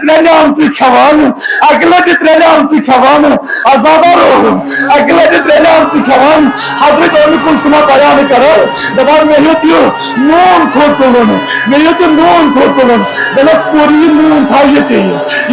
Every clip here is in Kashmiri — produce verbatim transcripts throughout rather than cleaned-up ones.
ترٛےٚ نعمژٕ کھٮ۪وان، اَکہِ لَٹہِ ترٛےٚ نعمژٕ کھٮ۪وان، عذابارو، اَکہِ لَٹہِ ترٛےٚ نعمژٕ کھٮ۪وان۔ حضرت اُم کلثومہ بیان کران، دَپان، مےٚ ہیوٚت یہِ نوٗن تھوٚد تُلُن، مےٚ ہیوٚت یہِ نوٗن تھوٚد تُلُن۔ دوٚپمَس، کوٗر، یہِ نوٗن تھاو ییٚتی،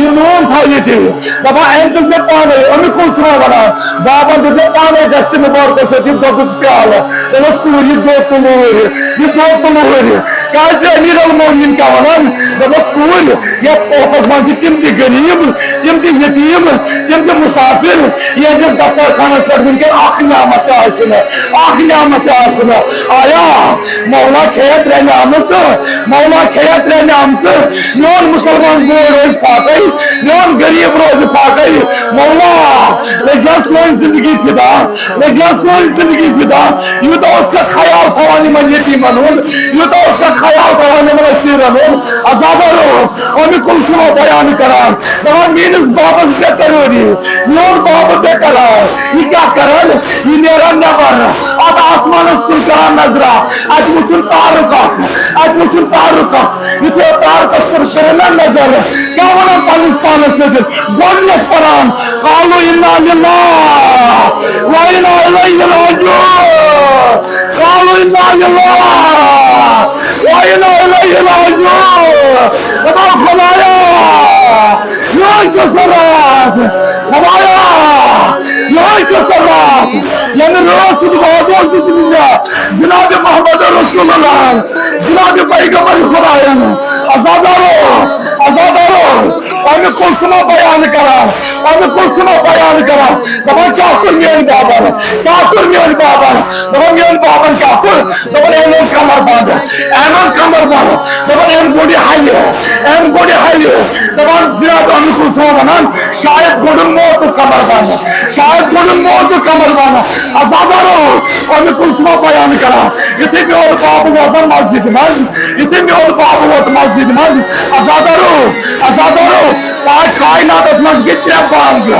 یہِ نوٗن تھاو ییٚتی۔ دَپان، أمۍ دیُت مےٚ پانَے، اُم کلثومہ وَنان، بابن دیُت مےٚ پانَے دستہِ مُبارکَس سۭتۍ یہِ دۄدُک پیالہٕ۔ دوٚپمَس، کوٗر، یہِ دۄد تُل اوٗرۍ، یہِ دۄد تُل اوٗرۍ۔ کیٛازِ امیر المومنین کیٛاہ ونان؟ دوٚپمس، کوٗرۍ، یتھ کوفس منٛز چھِ تِم تہِ غریب، تِم تہِ یتیٖم، تِم تہِ مسافر، یہنٛدِس دسترخانس پٮ۪ٹھ وٕنکیٚن اکھ نعمت تہِ آسہِ نہٕ، اکھ نعمت تہِ آسہِ نہٕ۔ آیا مولا کھیٚیا ترٛےٚ نعمژٕ؟ مولا کھیٚیا ترٛےٚ نعمژٕ؟ میون مسلمان بوے روزِ فاقے، میون غریب روزِ فاقے۔ مولا، لٔگۍ یا سٲنۍ زندگی فدا، لٔگۍ یا سٲنۍ زندگی فدا۔ یوٗتاہ اوس ژےٚ خیال تھاوان یِمن یتیٖمن ہُنٛد، یوٗتاہ اوس ژےٚ خیال تھاوان یِمن اسیٖرن ہُنٛد۔ عذابارو، اُم کلثومہ بیان کران، دپان، میٲنِس بابس بے قرٲری، میون باب بے قرار، یہِ کیٛاہ کران؟ یہِ نیران نٮ۪بر، اتھ آسمانس کُن کران نظرا، اتہِ وٕچھُن تارُک اکھ، اتہِ وٕچھُن تارُک اکھ۔ یُتھُے اتھ تارکس پٮ۪ٹھ کٔر نہ نظر، کیٛاہ ونان پننِس پانس سۭتۍ؟ گۄڈٕنیتھ پران، قالوا انا للہ و انا الیہ راجعون۔ قالوا انا للہ و انا الیہ راجعون۔ دپان، خدایا، یہے چھُ سۄ راتھ۔ خدایا، یہے چھُ سۄ راتھ، ییٚمہِ رٲژ ہُنٛد وعدٕ اوسُتھ دِژمُت مےٚ جناب محمد رسول اللہ، جناب پیغمبر خداین۔ عزادارو، عزادارو، اُم کلثومہ بیان کران، اُم کلثومہ بیان کران، دپان، کیٛاہ کوٚر میٲنۍ بابن؟ کیٛاہ کوٚر میٲنۍ بابن؟ دپان، میٲنۍ بابن کیٛاہ کوٚر؟ دپان، أمۍ اوٚن کمر بند، أمۍ اوٚن کمر بند۔ دپان، أمۍ گوٚنڈ یہِ ہلہِ، أمۍ گوٚنڈ یہِ ہلہِ۔ دپان، زیاد اُم کلثومہ ونان، شاید گوٚنڈُن موتُک کمر بند، شاید گوٚنڈُن موتُک کمر بند۔ عزادارو، اُم کلثومہ بیان کران، یُتھُے میون باب ووت مسجد منٛز، یُتھُے میون باب ووت مسجد منٛز، عزادارو، عزادارو، پاے کائناتس منٛز گٔے ترٛےٚ بانٛگ،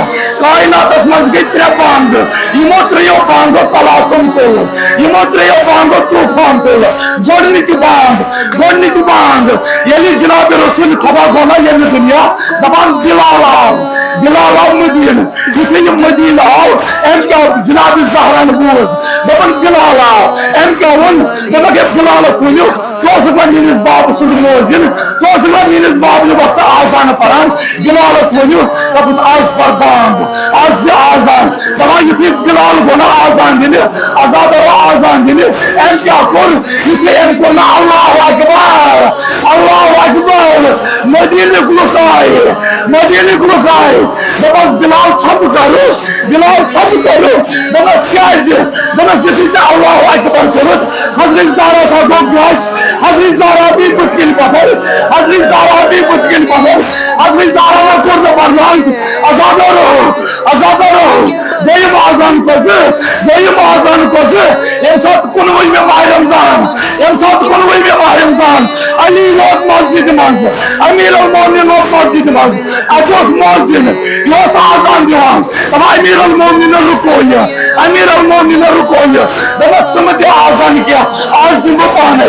کائناتس منٛز گٔے ترٛےٚ بانٛگ۔ یِمو ترٛیٚیو بانٛگو تلاطم کوٚر، یِمو ترٛیٚیو بانٛگو طوفان کوٚر۔ گۄڈٕنِچ بانٛگ، گۄڈٕنِچ بانٛگ، ییٚلہِ جناب رسول خدا گوٚو نا ییٚمہِ دُنیا، دپان، بلال آو، بلال آو مدینہ۔ یُتھُے یہِ مدینہ آو، أمۍ کیٛاہ جناب زہرا ہن بوٗز، دپان، بلال آو۔ أمۍ کیٛاہ ووٚن؟ دوٚپُکھ، ہے بلالس ؤنِو، ژٕ اوسُکھ وۄنۍ میٲنِس بابہٕ سُنٛد مؤذن، ژٕ اوسُکھ وۄنۍ میٲنِس بابہٕ سٕنٛدِ وقتہٕ آزان پران۔ بلالس ؤنِو، دوٚپُس، آز پر بانٛگ، آز دِ آزان۔ دپان، یُتھُے بلال گوٚو نا آزان دِنہِ، عزادارو آزان دِنہِ، أمۍ کیٛاہ کوٚر؟ یُتھُے أمۍ کوٚر نا اللہ اکبر، اللہ اکبر، مدیٖنٕکۍ لُکھ آیہِ، مدیٖنٕکۍ لُکھ آیہِ۔ دوٚپُس، بلال، ژھۄپہٕ کٔرِو، بلال، ژھۄپہٕ کٔرِو۔ دوٚپُس، کیٛازِ؟ دوٚپُس، یُتھُے ژےٚ اللہ اکبر کوٚرُتھ، حضرت زہرا سا گوٚو گاش، حضرت زہرا پیٚیہِ بٕتھِ کَنہِ پَتھر، حضرت زہرا پیٚیہِ بٕتھِ کَنہِ پَتھر، حضرت زہرا ما کوٚر نہٕ برداش۔ عزادارو، عزادارو، دوٚیِم آزان کۄس؟ دوٚیِم آزان کۄس؟ ییٚمہِ ساتہٕ کُنوُہمہِ ماہِ رمضان، ییٚمہِ ساتہٕ کُنوُہمہِ ماہِ رمضان علی ووت مسجدِ منٛز، امیر المومنین ووت مسجدِ منٛز، اَتہِ اوس مؤذن، یہِ اوس آزان دِوان۔ دپان، امیر المومنین رُکو یہِ، امیر المومنین رُکو یہِ۔ دپان، ژٕ مہٕ دِ آزان کینٛہہ، آز دِمہٕ بہٕ پانے،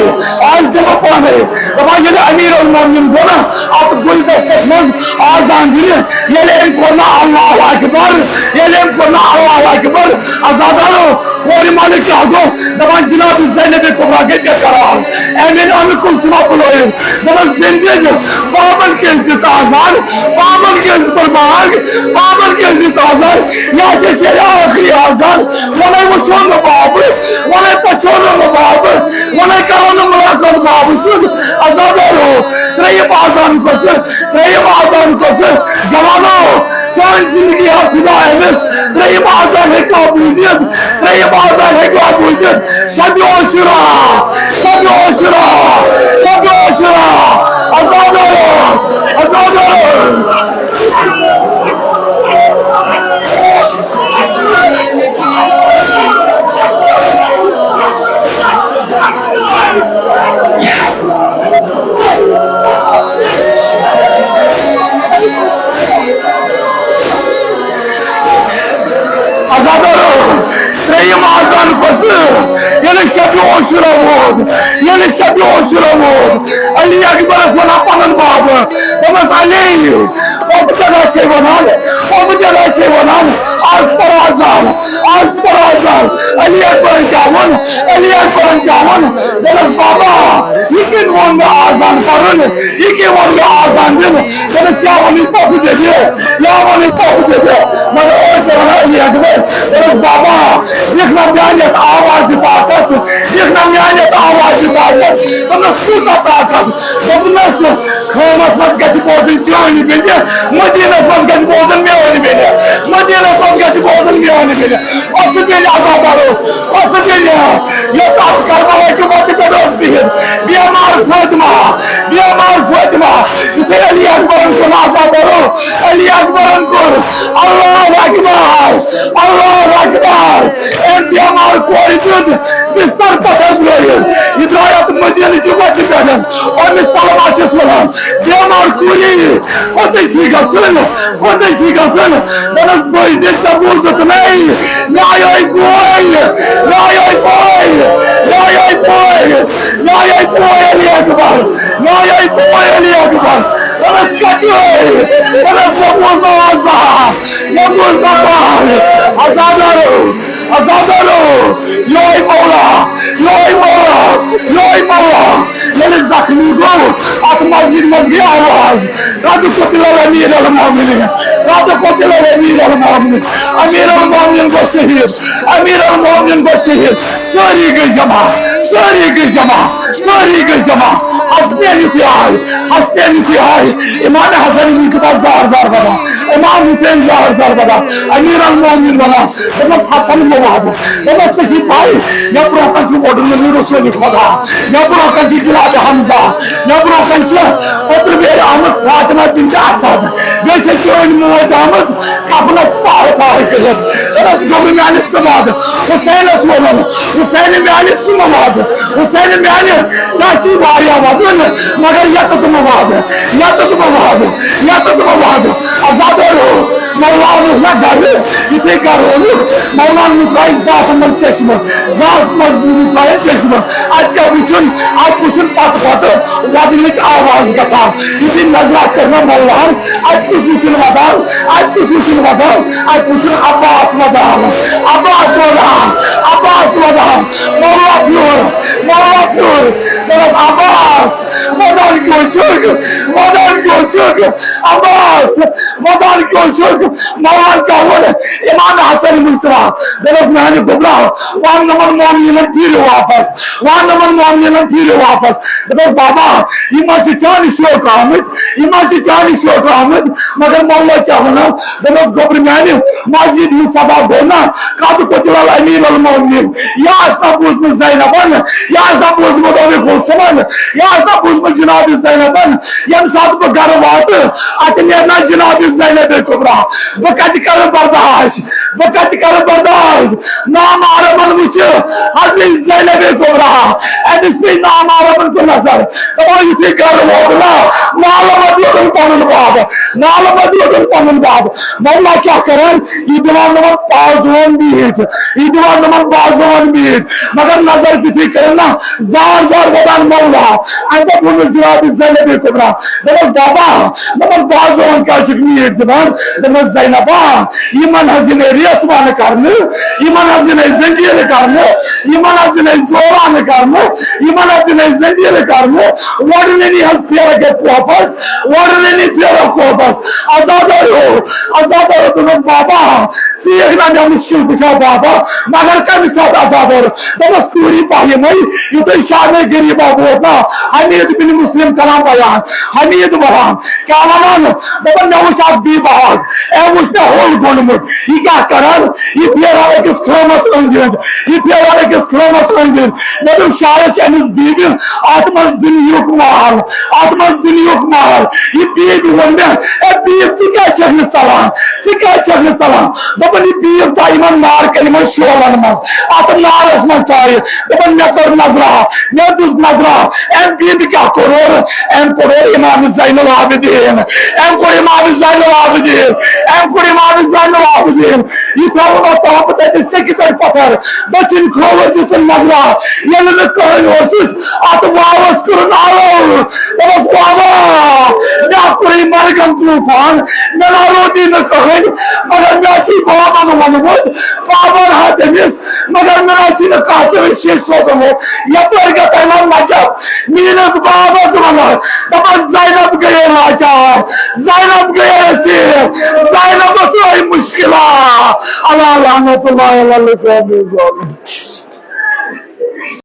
آز دِمہٕ بہٕ پانے۔ دپان، ییٚلہِ امیر المومنین گوٚو نا اتھ گُلدستس منٛز آزان دِنہِ، ییٚلہِ أمۍ کوٚر نا اللہ اکبر، ییٚلہِ أمۍ کوٚر نا اللہ اکبر، عزادارو، کورِ مالک کیٛاہ گوٚو؟ دپان، جناب زینب کبریٰ گٔے بے قرار، أمۍ أنۍ اُم کلثومہ بُلٲیِتھ۔ دوٚپمَس، زِندٕ زِندٕ بابن کیٛازِ دِژ آزان؟ بابن کیٛازِ کوٚر بانگ؟ بابن کیٛازِ دِژ آزان؟ یہِ ہسا چھِ ییٚلہِ ٲخری آزان۔ وۄنۍ وٕچھو نہٕ بابہٕ، وۄنۍ پَژھو نہٕ بابہٕ، وۄنۍ کرو نہٕ مُلاقات بابہٕ سۭتۍ۔ عزادارو، ترٛیٚیِم آزان کۄس؟ ترٛیٚیِم آزان کۄس؟ جوانو، سٲنۍ زندگی ہا فدا أمِس۔ ترٛیٚیِم آزان ہیٚکوا بوٗزِتھ؟ ترٛیٚیِم آزان ہیٚکوا بوٗزِتھ؟ شبِ عاشورا، شبِ عاشورا، شبِ عاشورا۔ عزادارو، عزادارو۔ عزادارو، ترٛیٚیِم آزان کۄس؟ ییٚلہِ شبِ عاشورا ووت، ییٚلہِ شبِ عاشورا ووت، علی اکبرس ونان پنُن بابہٕ، دوٚپمَس، علی، او بہٕ کیٛاہ چھے وَنان؟ او بہٕ کیٛاہ چھے وَنان؟ آز کر آزان، آز کر آزان۔ علی اکبرن کیٛاہ ووٚن؟ علی اکبرن کیٛاہ ووٚن؟ دوٚپمَس، بابا، یہِ کٔمۍ ووٚن مےٚ آزان کَرُن؟ یہِ کٔمۍ ووٚن مےٚ آزان دیُن؟ دوٚپمَس، یا ووٚنُے پوٚپھٕ دٔدِ، یا ووٚنُے پوٚپھٕ دٔدِ۔ مگر اوس دَپان علی اکبر، دوٚپمَس، بابا، یہِ چھُنہ میٛانہِ یَتھ آوازِ طاقت، یہِ چھُنہ میٛانہِ یَتھ آوازِ طاقت۔ دوٚپمَس، کوٗتاہ طاقت؟ دوٚپمَس، خٲمَس منٛز گژھِ بوزٕنۍ چٲنۍ بیٚنہِ، مدیٖنَس منٛز گژھِ بوزُن میٛٲنۍ بیٚنہِ، مدیٖنَس منٛز گژھِ بوزُن میٛٲنۍ بیٚنہِ۔ اوس سُہ بیٚنہِ عزادارو، اوس سُہ بیٚنہِ، یۄس اَتھ کربلا کہِ وَتہِ پٮ۪ٹھ اوس بِہِتھ، بیمار فٲطمہ، بیمار فٲطمہ۔ یُتھُے علی اکبرن سُنٛد عزادارو، علی اکبرن کوٚر، اللہ اکبر، اللہ اکبر۔ أمۍ بیمار کورِ دیُت بستر پتھر ترٲوِتھ۔ یہِ درٛاے اَتھ مدیٖنہٕ چہِ وَتہِ پٮ۪ٹھ۔ أمِس سلمہ چھِس وَنان، بیمار کوٗری، کوٚتٕے چھُے گژھُن؟ کوٚتٕے چھُے گژھُن؟ دوٚپمَس، بٔے دِژ ژےٚ بوٗزُتھ نَے؟ مےٚ آیے بوے، مےٚ آیے بوے، مےٚ آیے بوے، مےٚ آیے بوے علی اکبر، مےٚ آیے بوے علی اکبر۔ دوٚپمَس، کَتہِ؟ دوٚپمَس، مےٚ بوٗز نہٕ آز بہار، مےٚ بوٗز نہٕ بہار۔ عزادارو، عزادارو، یوے مولا، یوے مولا، یوے مولا۔ ییٚلہِ زخمی گوٚو، اَتھ مسجد منٛز گٔے آواز، قد قتل امیر المومنین، قد قتل امیر المومنین، امیر المومنین گوٚو شہیٖد، امیر المومنین گوٚو شہیٖد۔ سٲری گٔے جمع، سٲری گٔے جمع، سٲری گٔے جمع۔ ہستین یُتھُے آے، ہستین یُتھُے آے، امام حسن یِمن چھُ پتہٕ زار زار وَدان، امام حسین زار زار وَدان، امیر المومنین وَدان۔ دوٚپمَس، حسن مہٕ وَد۔ دوٚپمَس، ژےٚ چھِی پَے، مےٚ برونٛہہ کَنہِ چھُ وۄڈُن نبی رسول خدا، مےٚ برونٛہہ کَنہِ چھِ جناب حمزہ، مےٚ برونٛہہ کَنہِ چھِ اوترٕ بیٚیہِ آمٕژ فاطمہ بنت اسد، بیٚیہِ چھےٚ چٲنۍ موج آمٕژ کفنَس پارٕ پارٕ کٔرِتھ۔ دوٚپمَس، گوٚبرِ میٛانہِ ژٕ وَد۔ حسینَس ووٚنُن، حسین میٛانہِ ژٕ مہٕ وَد۔ حسین میٛانہِ، ژےٚ چھِی واریاہ وَدُن، مگر یَتَتھ مہٕ وَد، یَتَتھ مہٕ وَد، یَتَتھ مہٕ وَد۔ عزادارو، مولا اوس نہ گرٕ، یُتھُے گرٕ اوٚنُکھ، مولا مُترایہِ زاتھ منٛز چشمہٕ، زاتھ منٛز مُترایہِ چشمہٕ۔ اَتہِ کیٛاہ وُچھُن؟ اَتہِ وُچھُن پتہٕ پتہٕ وَدنٕچ آواز گژھان۔ یُتھُے نظرہ کٔر نہ مولاہن، اَتہِ کُس وُچھُن وَدان؟ اَتہِ کُس وُچھُن وَدان؟ اَتہِ وُچھُن عباس وَدان، عباس وَدان، عباس وَدان۔ مولا پھیوٗر، مولا پھیوٗر۔ دوٚپُن، عباس، وَدان کیٛاہ چھُکھ؟ وَدان کیٛاہ چھُکھ؟ عباس، وَدان کیٛاہ چھُکھ؟ مولاہن کیٛاہ ووٚن؟ امام حسن مُصطفیٰ۔ دوٚپُس، میٛانہِ گوٚبرا، وَن نہٕ یِمَن مومنیٖنَن پھیٖرِو واپس، وَن نہٕ یِمَن مومنیٖنَن پھیٖرِو واپس۔ دوٚپُس، بابا، یِم حظ چھِ چانہِ شوقہٕ آمٕتۍ، یِم حظ چھِ چانہِ شوقہٕ آمٕتۍ، مگر مولا کیٛاہ وَنان؟ دوٚپُس، گوٚبرِ میٛانہِ، مسجد ہُنٛد صدا گوٚو نا، قد قتل امیر المومنین۔ یہِ آسہِ نا بوٗزمُت زینبن، یہِ آسہِ نا بوٗزمُت ابو کلثومن، یہِ آسہِ نا بوٗزمُت جناب زینبن۔ ییٚمہِ ساتہٕ بہٕ گرٕ واتہٕ، اَتہِ نیرِ نا جناب زینب کبریٰ۔ بہٕ کَتہِ کرٕ برداش، بہٕ کَتہِ کرٕ برداش؟ نامحرمن وٕچھِ حضرت زینب کبریٰ، أمِس پیٚیہِ نامحرمن کُن نظر۔ دَپان یُتھُے گرٕ ووت نا، نالہٕ بدلوتُن پنُن باب، نالہٕ بدلوتُن پنُن باب۔ مولا کیٛاہ کران؟ یہِ دِوان نہٕ وۄنۍ بازوَن بیٖٹھۍ، یہِ دِوان نہٕ وۄنۍ بازوَن بیٖٹھۍ۔ مگر نظر یُتھُے کران نا، زار زار وَدان مولا۔ اَمہِ پَتہٕ ووٚنُس جناب زینب کبریٰ، دوٚپُس، بابا، دوٚپُن، بازوَن کیٛازِ چھِکھ میٖٹھۍ دِوان؟ دوٚپُس، زینبا، یِمن حظ یِنَے ریسوان کرنہٕ، یِمن حظ یِنَے زنجیٖرٕ کرنہٕ، یِمن حظ یِنَے زوران کرنہٕ، یِمن حظ یِنَے زنجیٖرٕ کرنہٕ۔ وۄڈٕنی حظ پھیرَکھ یَتھ کوپس، وۄڈٕنی پھیرَکھ کوپس۔ عزادارو، عزادارو دوٚپُس، بابا، ژٕ یِکھ نا مےٚ مُشکِل کُشا بابا، مگر کَمہِ ساتہٕ؟ عزادارو دوٚپُس، کوٗری پاہِمَے، یُتھُے شامِ غریٖبا ووت نا، حمید بن مسلم کران بیان، حمید وَنان، کیٛاہ وَنان؟ دَپان، مےٚ وُچھ اَکھ بی باغ، أمۍ وُچھ مےٚ ہوٚل گوٚنڈمُت، یہِ کیٛاہ کران؟ یہِ پھیران أکِس خٲمَس أنٛدۍ أنٛدۍ، یہِ پھیران أکِس خٲمَس أنٛدۍ أنٛدۍ۔ مےٚ دوٚپ، شاید چھِ أمِس بیبہِ اَتھ منٛز دُنیہُک مال، اَتھ منٛز دُنیہُک مال۔ یہِ بیبہِ ووٚن مےٚ، اے بیب، ژٕ کیٛازِ چھَکھ نہٕ ژَلان؟ ژٕ کیٛازِ چھَکھ نہٕ ژَلان؟ دوٚپُن، یہِ بیٖڑ ژایہِ یِمَن نار کَرِ یِمَن شولَن منٛز، اَتھ نارَس منٛز ژایہِ۔ دوٚپُن، مےٚ کٔر نظرا، مےٚ دِژ نظرا، أمۍ بیٖڑِ کیٛاہ کوٚرُن؟ أمۍ کوٚرُن اِمام زین العابدیٖن، أمۍ کوٚر اِمام زین العابدیٖن، أمۍ کوٚر اِمام زین العابدیٖن۔ یہِ تھاوُن اَتھ تام تَتہِ سیٚکہِ پٮ۪ٹھ پَتھر، دٔچھِنۍ کھووُر دِژٕن نظرا۔ ییٚلہِ نہٕ کٕہٕنۍ اوسُس، اَتھ واوَس کوٚرُن آلو۔ دوٚپُس، "بابا، مےٚ ہا کوٚرُے مرگن طوفان، مےٚ نہ روٗدی نہٕ کٕہٕنۍ، مگر مےٚ ہا چھُے بابن ووٚنمُت، بابن ہا تٔمِس، مگر مےٚ نہ چھُے نہٕ کانٛہہ تٔمِس شیٚچھ سوزمُت۔ یپٲرۍ گژھے وۄنۍ نجف میٲنِس بابس وَنان، دَپان، زینب گٔیے لاچار، زینب گٔیے اسیر، زینبس آے مُشکلات۔" الا لعنت اللہ علی القوم الظالمین۔